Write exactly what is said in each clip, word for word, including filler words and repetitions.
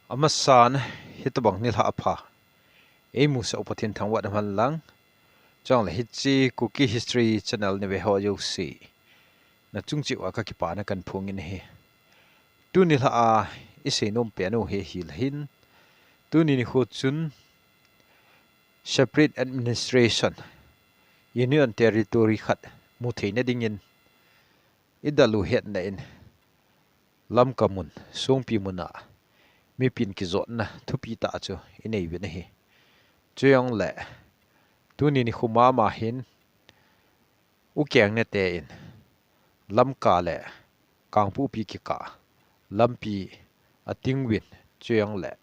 Amasan, hitabang nilhah apha eimusah u Pathen thangvah in umhen lang. Chuleh hiche Kuki History Channel nave ho jouse, nachung cheh uva kakipana kahin phong in ahi. Tuni nilhah a isei nom pen u hi ahileh hin, tuni nikho chun separate administration, Union Territory khat mu theina dingin idalha hetna in Lamka mun, Songpi mun a mipin kijotna thupi tah chu inei uvin ahi. Chujongleh, tuni nikho mama hin ukeng nete in Lamka le Kangpokpi kikah lampi ating uvin, chujongleh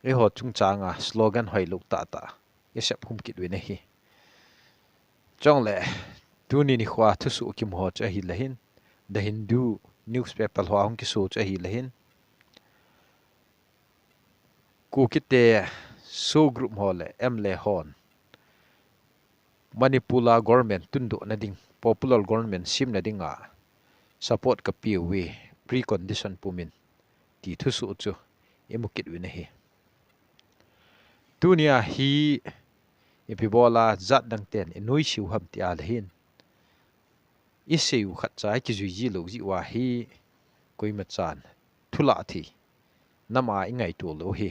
eiho chungchang a slogan hoilou tahtah isep khum kit uvin ahi. Chuleh, tuni nikho a thusoh kimu ho chu ahileh hin, The Hindu newspaper ho a hung kiso chu ahileh hin, Kukite SoO group ho le M L A hon Manipur a government tundohna ding, popular government semna dinga support kapeuve, precondition pumin, ti thusoh chu imu kit uvin ahi. Tunia hi ipi bola jat dang ten inoise u ham ti ahileh hin, isei u khatcha ikijui ji lou jeh uva hi koimachan thulah thei nam a ingaito lou ahi.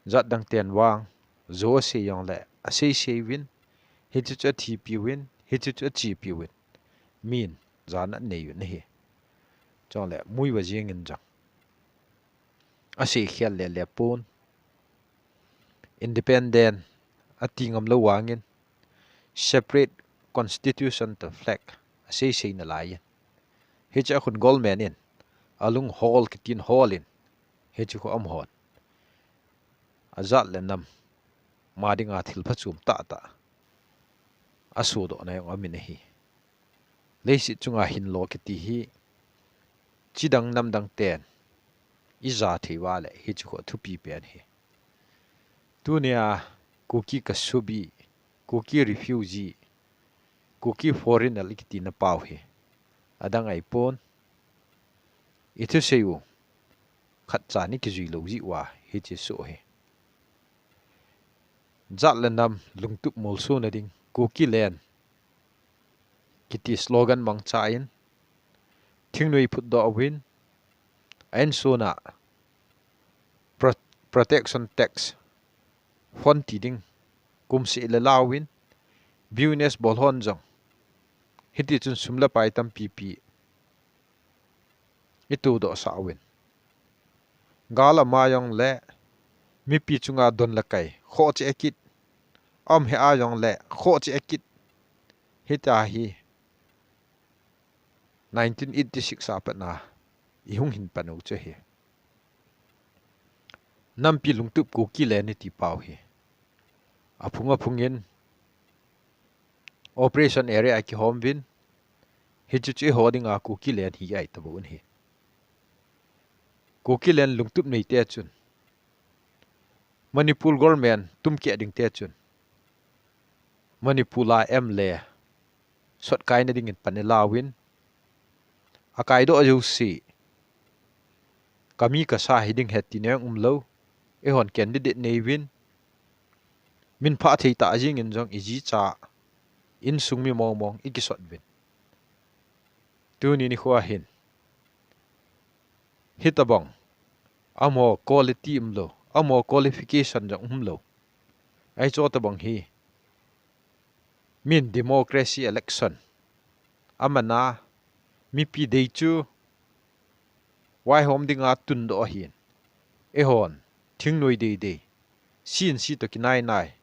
Jat dang ten vang, jo asei jongleh asei sei uvin, hiche chu athipi uvin, hiche chu achepi uvin, min jana anei uvin ahi. Chuleh, muiva jengin jong asei khel lele pon. Independent ati ngam lou vangin, separate constitution toh flag asei sei nalai in, hiche a khun government in alung hol kitin hol in, hiche khu amahon ajat le nam ma dinga thil phachom tahtah asodohna jong aum in ahi. Leiset chunga hinlo kiti hi chidang namdang ten ija thei uva leh hiche khu athupi pen ahi. Tunia Kuki kasubi, Kuki refugee, Kuki foreigner ikiti na pau hi adang ahipon, ithusei u khatcha in ikijui lou jeh uva hiche soh ahi. Jat le nam lungtup molsona ding, Kuki land kiti slogan mangcha in, thingnoi phutdoh uvin, a insung a pro-, protection tax fund ti ding kum seh le la uvin, business bol hon jong hiti chun sum le pai tampipi itodoh sah uvin, gal ama jongleh mipi chunga don le kai khoh cheh kit, um he a jongleh khoh cheh kit, hitia hi nineteen eighty-six a pat a ihung hin pan u chu ahi. Nampi lungtup Kuki land iti pau hi aphung aphung in operation area a kihom uvin, hiche chu eiho dinga Kuki land hi ahi tabou ahi. Kuki land lungtup neite chun, Manipur government tumkeh dingte chun, Manipur a M L A sotkaina dingin pan ilau vin, akaidoh jouse, kami kasa hiding ahi tina jong umlou, eihon candidate nei uvin, minpha thei tah jengin jong iji icha, insung mi mong mong ikisot uvin. Tuni nikho a hin, hitabang, amaho quality umlou, amaho qualification jong umlou, ahi chu tabang hi, min democracy election amana, mipi dei chu vaihom dinga tundoh ahin, eihon thingnoi dei dei, C N C toh kinai nai,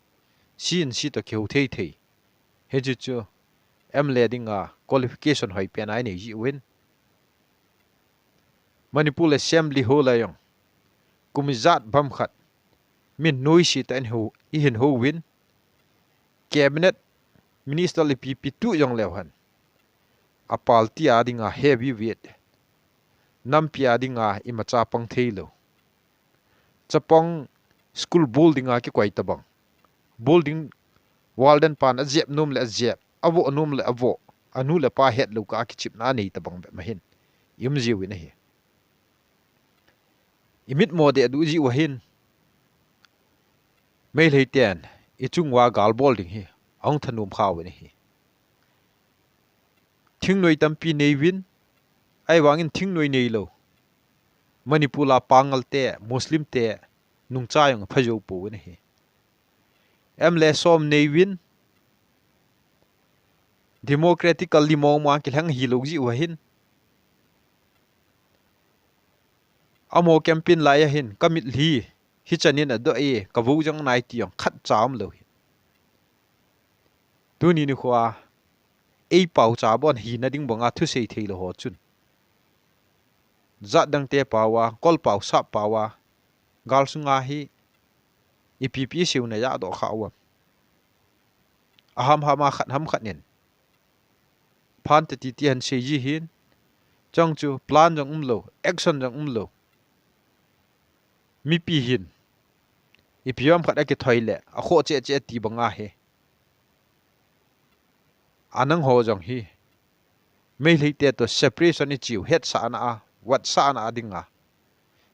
C N C toh kihou thei thei, hichu chu M L A dinga qualification hoipen a inei jiuvin. Manipur Assembly hall a jong, kum ijat bang khat, min noise tah in hou, ihin houvin, cabinet minister le ipi ipi tuh jongleu hen, a party a dinga heavy weight, nampi a dinga imacha pang theilou, chapang school building a kikoi tabang, building warden pan ajep nom le ajep, avoh nom le avoh, anu le apa hetlou kah a kichepna anei tabang bep ma hin, i um jiuvin ahi. imit mo deh duh jiu ahin, Meitei ten ichung uva gal bol ding hi ahung thanom kha uvin ahi. Thingnoi tampi nei uvin, ahivangin thingnoi neilou Manipur a Pangal te, Muslim te nungcha jong phajo pouvin ahi. M L A som nei uvin, democratically mong mong kilheng hilou jiu ahin, amaho campaign lai ahin, ka mitlhi hi chanin adoh e, ka vote jong nai ti jong khat cha umlou hi. Tuni nikho a ei pao cha bon hina ding banga thusei theilou ho chun, jat dang te pao a, kol pao sap pao a, gal sunga hi ipi pi siu na ja doh kha uva, aham ham a khat ham khat nin phan te ti ti han sei ji hin, chang chu plan jong umlou, action jong umlou, mipi hin ipi ham khat akithoi le akhoh cheh cheh ti banga hi, anang ho jong hi Meitei te to separation ichiu hetsahna a, vatsahna a dinga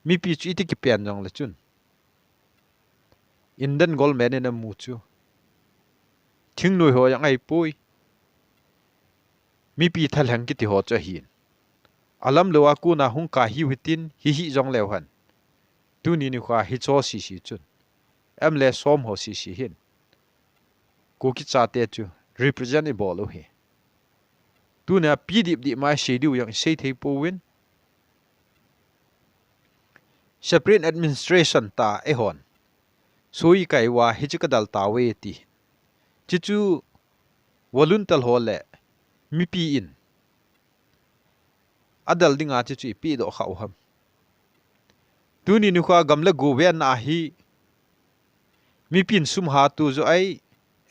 mipi chu iti kipen jongle chun, Indian government in amu chu thingnoi ho jong ahipoi, mipi thalheng kiti ho chu ahin, alam lou a kona hung kah hiu hitin, hi hi jongleu hen, tuni nikho a hicho sisi chun M L A som ho sisi hin Kuki chate chu represent ibol u hi. Tunia P D F D mai sei diu jong isei thei pouvin, separate administration ta eihon sui kai uva hichi ka dal tauve ti, chichu volunteer ho le mipi in adal dinga chichu ipi doh kha u ham. Tuni nikho a gam le go venna hi mipin sum hatu jo ai,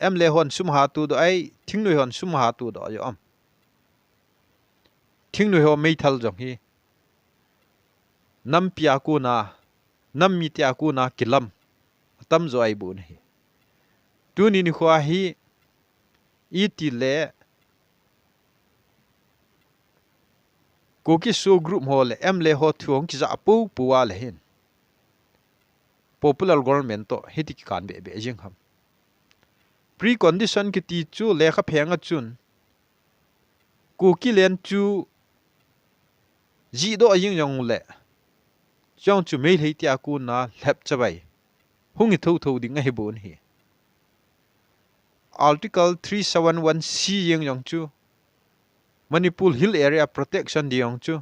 M L A hon sum hatu doh ai, thingnoi hon sum hatu doh jo am. Thingnoi ho meithal jong hi nampi a kona, nam mite a kona kilam atam jo ai bu ahi. Tuni nikho a hi iti le Kuki SoO group ho le M L A ho thu hung kija pou pou a le hin popular government to hiti kikan be be jing ham. Precondition kiti chu lekha phenga chun Kuki land chu jih doh jing jong le, chang chu Meitei te a kona lhep chavai hung hi thotho ding ahi bu ahi. Article three seven one C jeng jong chu Manipur Hill Area Protection ding jong chu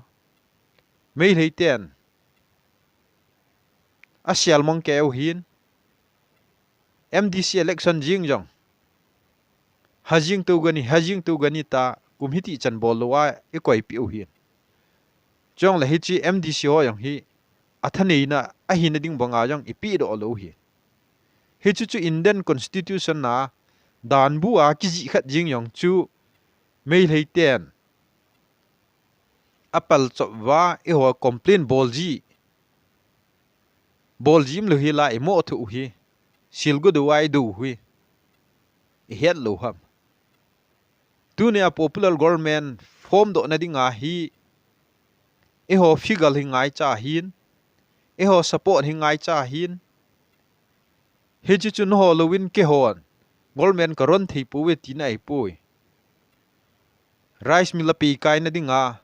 Meitei ten asial mang keu hin, M D C election jing jong hajing tu gani, hajing tu gani ta kum hiti chan bol lou a ikoi pi u hin. Chang le hichi M D C ho jong hi athaneina ahina ding banga jong ipi doh lou hi. Hichu chu Indian Constitution a dan bu a kijih khat jing jong chu Meitei ten apal chop uva eiho complain bol ji, bol jim lou hi la imo thu u hi, silgu do ai do u hi, ihet lou ham. Tunia popular government form doh na dinga hi, eiho figure hi ngaicha hin, eiho support hi ngaicha hin. Hichi chu naho louvin keihon government ka ron thei pouve tina ahipoi. Rice mill a pei kaina dinga,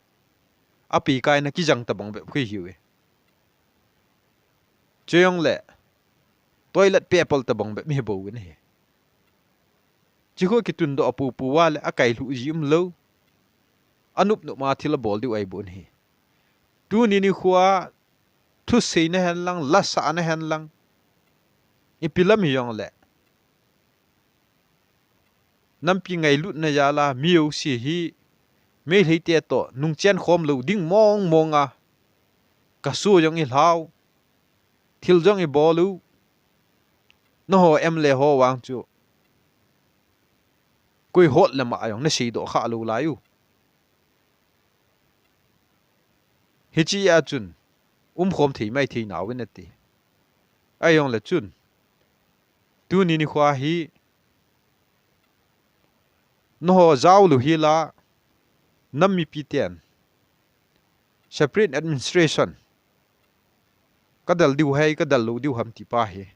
a pei kaina kijang tabang bep khui hiuve. Cheyong le toilet paper tabang bep mi bou in hi. Chikho kitun doh a pu pu uva le akai lhu ji umlou. Anup nup ma thil abol diu ahi bon hi. Tuni nikho a thusei na hen lang, lasa na hen lang, ipi lam hijong le, nampi ngailutna jal a mi jouse hi Meitei te toh nungchen khom lou ding mong mong a, ka su jong i lhau, thil jong i bol u, naho M L A ho vang chu koi hot le ma jong na seidoh kha lou lai u. Hichi a chun um khom thei mai thei nau in ati. Ajong le chun tuni nikho hi naho jao lou hi la, nam mipi ten separate administration Kadel diu ham, kadel lou diu ham ti pa hi.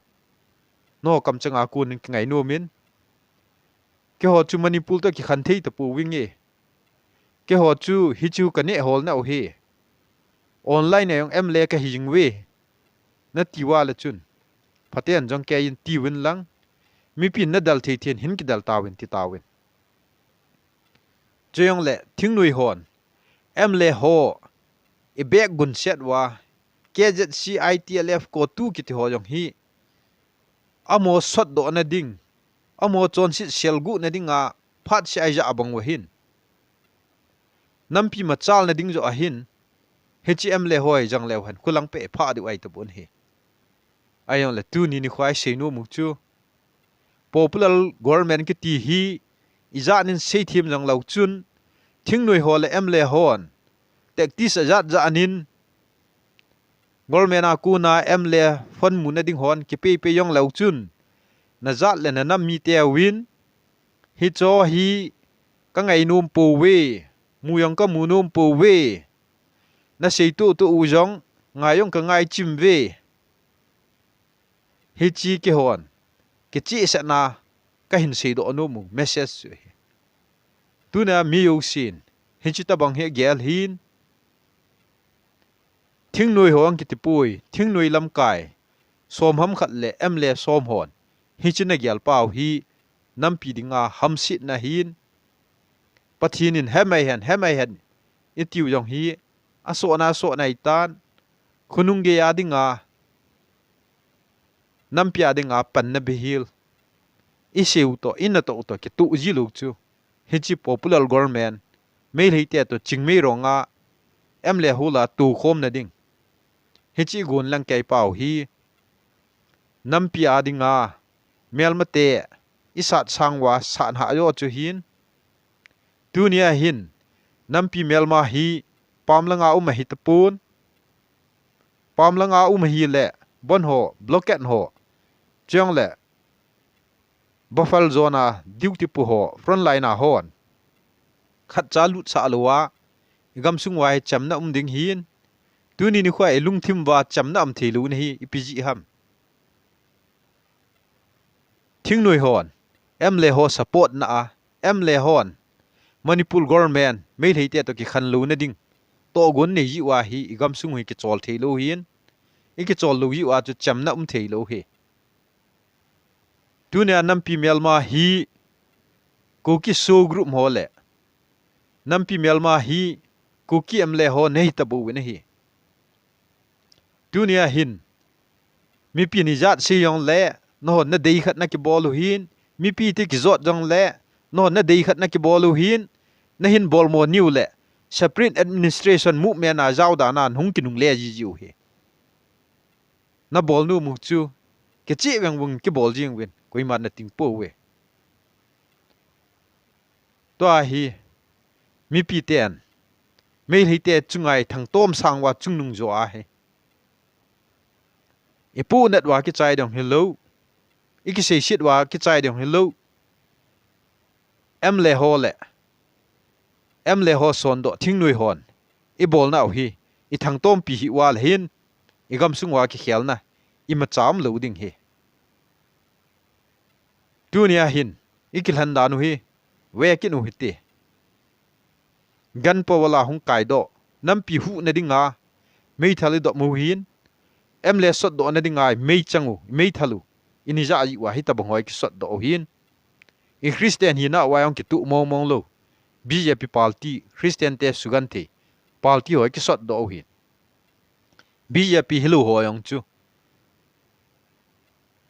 Nangho kamcheng a kon in kingainom in. Keiho chu Manipur toh kikhen thei tapouving e. Keiho chu hichu kaneh hol nau hi. Online a jong M L A kahi jing uve. Nati uva le chun. Phaten jong kei in tiuvin lang. Mipin nadel thei thei in hin kidel tauvin ti tauvin. Chujongle, thingnoi hon, M L A ho, i bek gun set uva, K Z C I T L F CoTU kiti ho jong hi, amaho sotdoh na ding, amaho chonset selguh na dinga, phat seh a ija abang uva hin. Nampi machal na ding joh ahin, hiche M L A ho hi jong leu hen, khulang peh phah diu ahi tapon hi. Ahijongle tuni nikho a i seinom u chu, popular government kiti hi, ijat in seithem jong leu chun, thingnoi ho le M L A hon, tactics ajat jat in, government a kona M L A fund muna ding hon, kipei pei jong leu chun, najat le nanam mite uvin, hicho hi, kangainom pouve, mu jong kamu nom pouve, nasei tuh tuh u jong, ngai jong kangai chim uve. Hiche keihon, kichehsahna, kahin seidoh nom u, message chu hi. Tunia mi jousen, hiche tobang hi gel hih in. Thingnoi ho ang kiti poi, thingnoi lamkai, som ham khat le M L A som hon, hiche nagel pau hi, nampi dinga hamsetna ahin. Pathen in hemai hen, hemai hen, itiu jong hi, asohna, asohna ahitan, khonung gei a dinga, nampi a dinga panna bihil. I seu toh, i natoh toh, kitoh ji lou chu. Hiche popular government, Meitei te toh, Chingmeirong a, M L A ho la, tokhom na ding. Hiche gon lang kei pau hi. Nampi a dinga, melmate, i sat sang uva, sat hah jo chu hin. Tunia hin, nampi melma hi, pam langa um ahi tapon. Pam langa um ahi le, bon ho, blockade ho. Chujongle, buffer zone a, duty pu ho, front line a hon. Khatcha lutsah lou a, i gamsung uva hi chamna um ding hin. Tuni nikho a i lungthim uva chamna um thei lou na hi, ipi jeh ham. Thingnoi hon, M L A ho support na a, M L A hon, Manipur government, Meitei te toh kikhen lou na ding. Tohgon nei ji uva hi, i gamsung u hi kichol thei lou hin. I kichol lou ji uva chu chamna um thei lou hi. Tunia nampi melma hi, Kuki SoO group ho le. Nampi melma hi, Kuki M L A ho nei tabouvin ahi. Tunia hin, mipin ijat sei jongle, nahon nadei khat nakibol u hin, mipi te kijot jongle, nahon nadei khat nakibol u hin, nahin bol mo niu le, separate administration movement a jao dan a nahung kinungle ji ji u hi. Nabol nom u chu, kicheh veng veng kibol jing uvin, koima nating pouve. Tua hi, mipi ten, Meitei te chunga i thangtom sang uva chungnung jo ahi. I puhnat uva kichai ding hilou, i kiseiset uva kichai ding hilou. M L A ho le, M L A ho sondoh thingnoi hon, i bolna u hi, i thangtompi hih uva le hin, i gamsung uva kikhelna, imacha um lou ding hi. Tunia hin, i kilhen dan u hi, vekit u hite. Gun power la hung kaidoh, nampi huhna dinga, meithal i dop u hin, M L A sotdoh na dinga, meichang u, meithal u, i nijat ji uva hitabang ho i kisotdoh u hin. I Christian hina uva jong kitoh mong mong lou. B J P party, Christian te sugenthei, party ho i kisotdoh u hin. B J P hilou ho jong chu.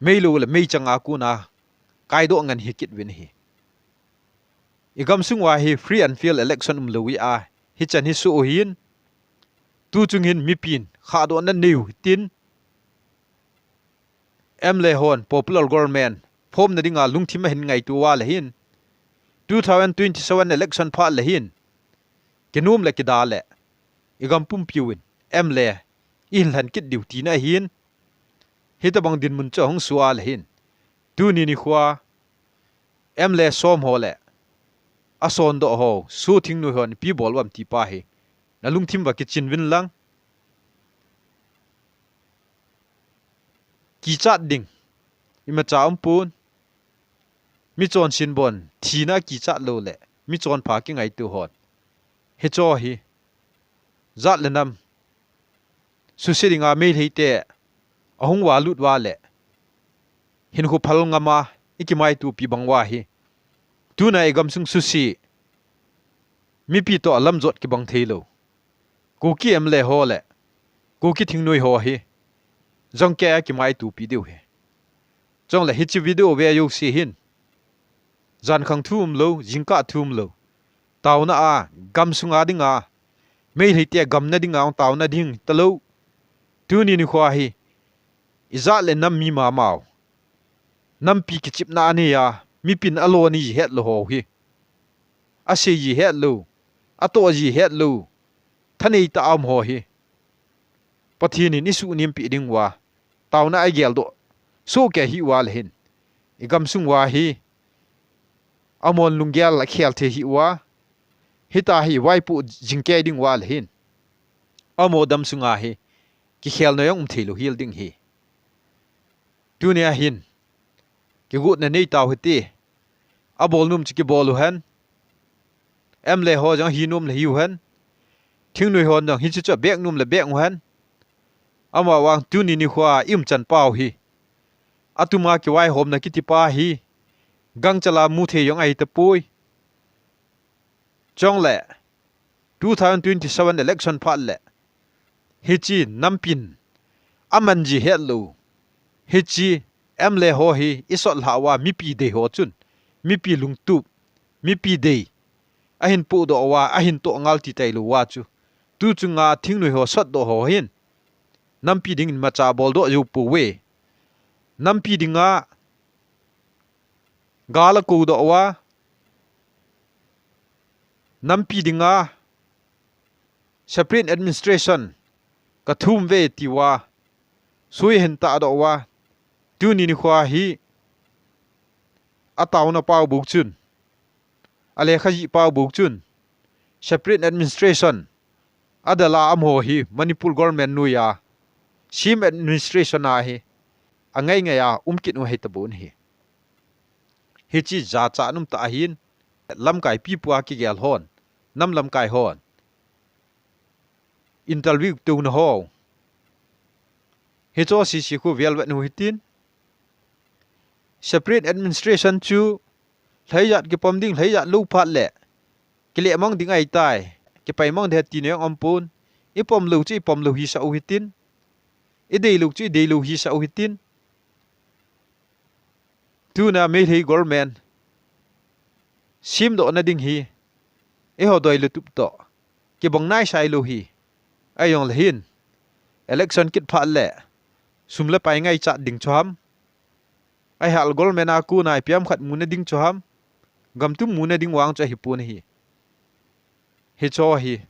Meilou le meichang a kona, kaidoh ngen hi kit uvin ahi. I gamsung uva hi free and fair election umlou jeh a, hichan hi soh u hin. Tuchung hin mipin, khahdohna nei u hitin. M L A hon, popular government, form na dinga lungthim ahin ngaito uva le hin. Two thousand twenty-seven election phat le hin. Kinom le kida le. I gam pumpiu in, M L A, i hin lhen kit diu tina ahin. Hitabang dinmun chu ahung soh a le hin. Tuni nikho a, M L A som ho le. Asondoh ho, SoO thingnoi hon, ipi bol uvem ti pa hi. Na lungthim uva kichin uvin lang. kichat ding imacha umpon. Mi chonset bon thina kichat lou le mi chonpha kingaito hon, hicho hi jat le nam suse dinga Meitei te ahung valut uva le hinkho phal ngama ikimaitopi bang uva hi, tuna igamsung suse mipi toh lamjot kibang theilou Kuki M L A ho le Kuki thingnoi ho hi jong kei a kimaitopi diu ahi. Chule hiche video ve jouse hin jankhang thu umlou, jingkah thu umlou, taona a gamsunga dinga Meitei te gamna dinga taona ding talou. Tuni nikho hi ijat le nam mi mamau, nampi kichepna anei a, mipin alo anei hetlou ho hi, asei ji hetlou, atoh ji hetlou, thanei tah a um ho hi Pathen in isuhnem peh ding uva taona a igeldoh sohkei hih uva le hin, igamsung uva hi amon lunggel akhel thei hih uva, hitia hi vaipoh jingkei ding uva le hin, amaho damsunga hi kikhelna jong um theilou hel ding ahi. Tunia hin kigotna neitau hite. Abol nom chu kibol uhen. M L A ho jong ahi nom le hiu hen. Thingnoi hon jong hiche chu abek nom le bek uhen. Amavang tuni nikho a iumchan pau hi, atuma kivaihomna kiti pa hi gangchal a mu thei jong ahitapoi. Chule two thousand twenty-seven election phat le hiche nampin aman ji hetlou, hiche M L A ho hi isot lhah uva mipi dei ho chun, mipi lungtup, mipi dei ahin pohdoh uva, ahin toh ngal ti tailou uva chu, tu chunga thingnoi ho sotdoh ho hin nampi dingin imacha boldoh jou pouve. Nampi dinga gal akoudoh uva, nampi dinga separate administration kathum uve tiuva sui ahin tahdoh uva, tuni nikho hi ataona pau bou chun, alekha jih pau bou chun, separate administration adel a amaho hi Manipur government noiya sem administration a hi angai ngaiya um kit u ahitabou ahi. Hiche jachat um tah ahin, lamkai pipu a kigel hon, nam lamkai hon interview touna ho, hiche sese khu velvet u hitin, separate administration chu lhaijat kipom ding, lhaijat lou phat le kilemang ding ahitai, kipaimang ding tina jong umpon, ipom lou chu ipom lou hisah u hitin, idei lou chu idei lou hisah u hitin. Tuna Meitei government semdohna ding hi eiho doi le tup toh kibang naisai lou ahi. Ahijongle hin election kit phat le sum le pai ngaichat ding chu ham, ahileh government a kona ipi ham khat muna ding chu ham, gamtum muna ding vang chu ahipon ahi. Hiche hi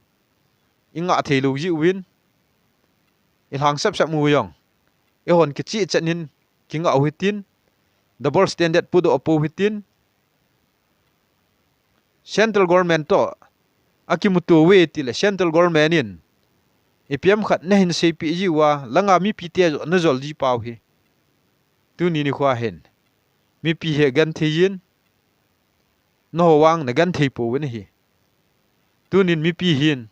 ingah theilou jeh uvin, ilhang sepsep u jong eihon kicheh chet in kingah u hitin, double standard podoh pou hitin, central government toh akimuto uve tile central government in ipi ham khat nahin seipeh jiuva langa mipite joh najol ji pau hi. Tuni nikho hin mipi hi agenthei jin, nangho vang nagenthei pouvin ahi. Tunin mipi hin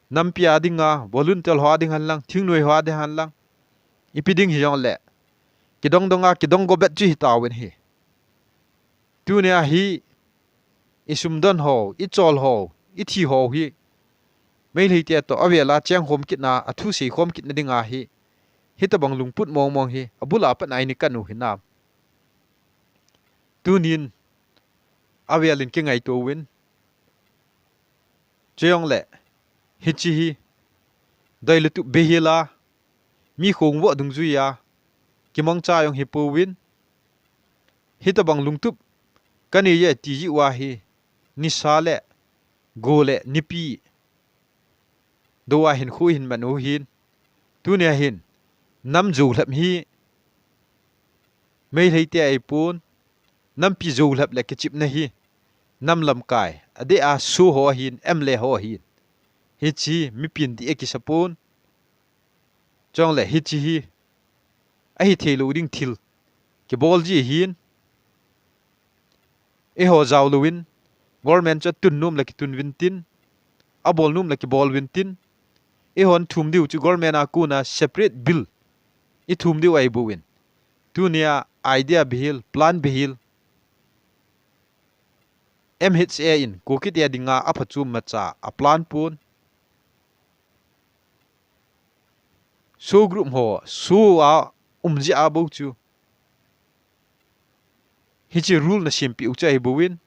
nampi a dinga, volunteer ho a ding hen lang, thingnoi ho a ding hen lang, ipi ding hijongle kidong donga kidong go bet chu hitauvin ahi. Tunia hi isumdon ho, ichol ho, ithi ho hi Meiteite toh avela chengkhom kitna, athusei khom kitna dinga hi hitabang lungput mongmong hi abul a pat a ini kan u hinam? Tunin avelin kingaito uvin, chujongle hiche hi doi le tup beihela, mi khongvoh dungjuiya kimangcha jong hipouvin, hitabang lungtup kaneiye ti jiuva hi nisa le go le nipi dou a hinkho ihin man u hin. Tunia hin nam joulhep hi Meiteite ahipon, nampi joulhep le kichepna hi nam lamkai, adeh a SoO ho ahin, MLA ho ahin, hiche mipin dih akisapon. Chujongle hiche hi ahi thei lou ding thil kibol ji ahin, eiho jao louvin, government chu atun nom le kitun uvin tin, abol nom le kibol uvin tin, eihon thum diu chu government a kona separate bill ithum diu ahi bouvin. Tunia idea beihel, plan beihel, M H A in Kuki te dinga aphachom imacha aplan pon. SoO group ho, SoO a um jeh a bou chu hiche rule ana sempeh u chu ahi bouvin.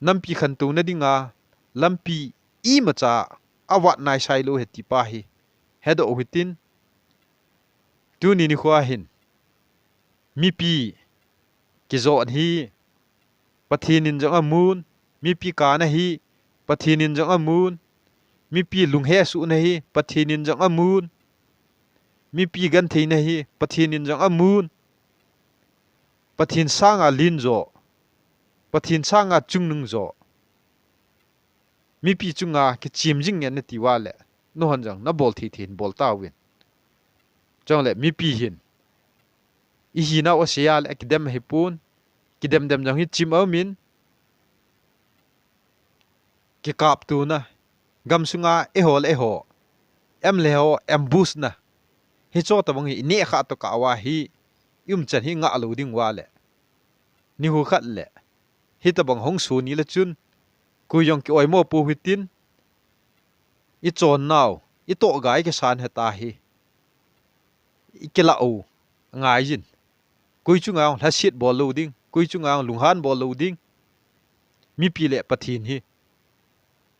Nampi khantouna dinga lampi imacha avat nai sai lou ahi ti pa hi hedoh u hitin. Tuni nikho hin mipi kijot hi Pathen in jong amun, mipi kana hi Pathen in jong amun, mipi lunghesohna hi Pathen in jong amun, mipi gentheina hi Pathen in jong amun. Pathen sanga len jo, Pathen sanga chungnung jo, mipi chunga kichem jing ngen nati uva le, nahon jong nabol thei thei in bol tauvin. Chule mipi hin ihinau asei a le akidem ahipon, kidem dem jong hi chim aumin, kikaptona, gamsunga eiho le eiho, M L A ho ambush na, hicho tobang hi ineh kha tokah uva hi, iumchan hi ngah lou ding uva le, nikho khat le hitabang hung soh ni le chun, koi jong ki-oimo pou hitin, ichonnau, itohga ikisan heta hi ikilah u angaijin. Koi chunga lhaset bol lou ding, koi chunga lunghan bol lou ding. Mipi le Pathen hi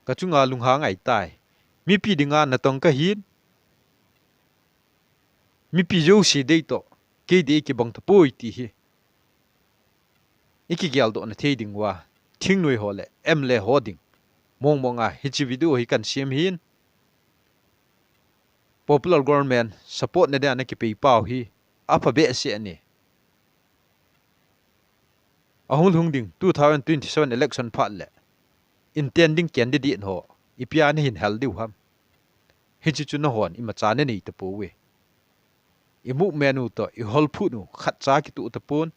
kachunga lunghang ahitai. Mipi dinga natong kahin, mipi jouse deitoh kei dei kibang tapoi ti hi ikigeldoh na thei ding uva, thingnoi ho le M L A ho ding mong monga hiche video hi kahin sem ahin. Popular government support na dinga nakipei pau hi apha behseh ahi. Ahung lhung ding two thousand twenty-seven election phat le intending candidate ho ipia nahin hel diu ham? Hiche chu nahon imacha nanei tapouve. I movement u toh, i holphut u khatcha kitoh tapon.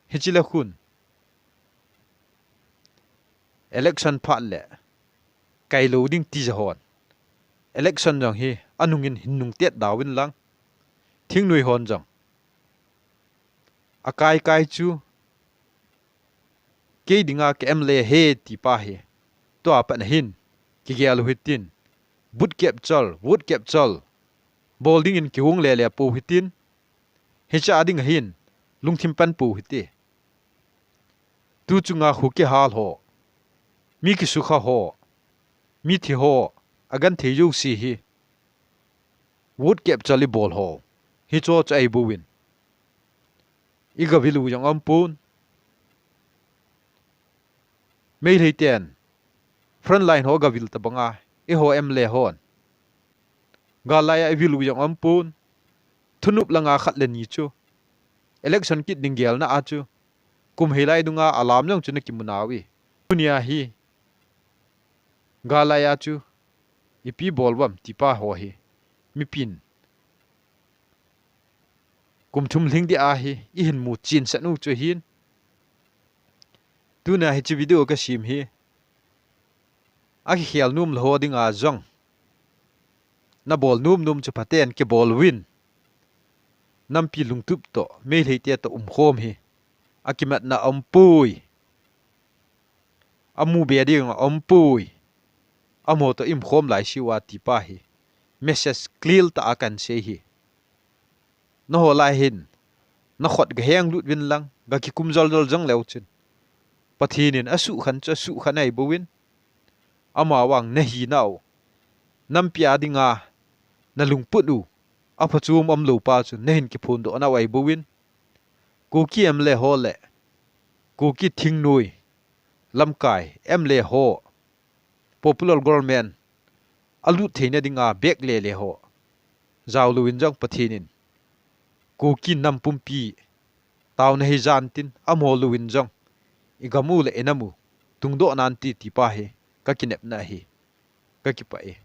Hiche le khun election phat le kai lou ding ti ja hon, election jong hi anungin hin nungtet dauvin lang, thingnoi hon jong akai kai chu kei dinga ka M L A ahi ti pa hi tua pat na hin kigel u hitin, vote capture, vote capture bol dingin kihung le le pou hitin, hiche a ding ahin lungthim pan pou hite. Tu chunga khu kihal ho, mi kisukha ho, mithi ho, agenthei jouse hi vote capture ibol ho, hicho chu ahi bouvin, igavil u jong aumpon. Meitei ten frontline ho gavil tabanga, eiho M L A hon gal laiya ivil u jong aumpon. Thunop langa khat le ni chu election kit ding gelna a chu kum hei lai dunga alam jong chu nakimu nauve. Tunia hi gal laiya chu ipi bol uvam ti pa ho hi mipin kum thum lhing dia hi ihin mu chensah u chu ahin. Tunia hiche video kasem hi akikhel nom lou ho dinga jong, nabol nom nom chu phaten kibol uvin. Nampi lungtup toh Meitei te toh umkhom hi akimatna aumpoi, amu be ding aumpoi. Amaho toh iumkhom laiseuva ti pa hi message clear tah a kahin sei ahi. Nangho lai hin nakhut gaheng lut uvin lang, gakikum jol jol jongleu chun, Pathen in asukhen chu asukhen ahi bouvin, amavang nahinau, nampi a dinga nalungput u aphachom umlou pa chu nahin kiphondoh nau ahi bouvin, Kuki M L A ho le Kuki thingnoi, lamkai M L A ho, popular government alut theina dinga bek le le ho jao louvin jong Pathen in Kuki nam pumpi taona hijan tin, amaho louvin jong igam u le inam u tungdoh nan ti ti pa hi kakinepna ahi. Kakipah e.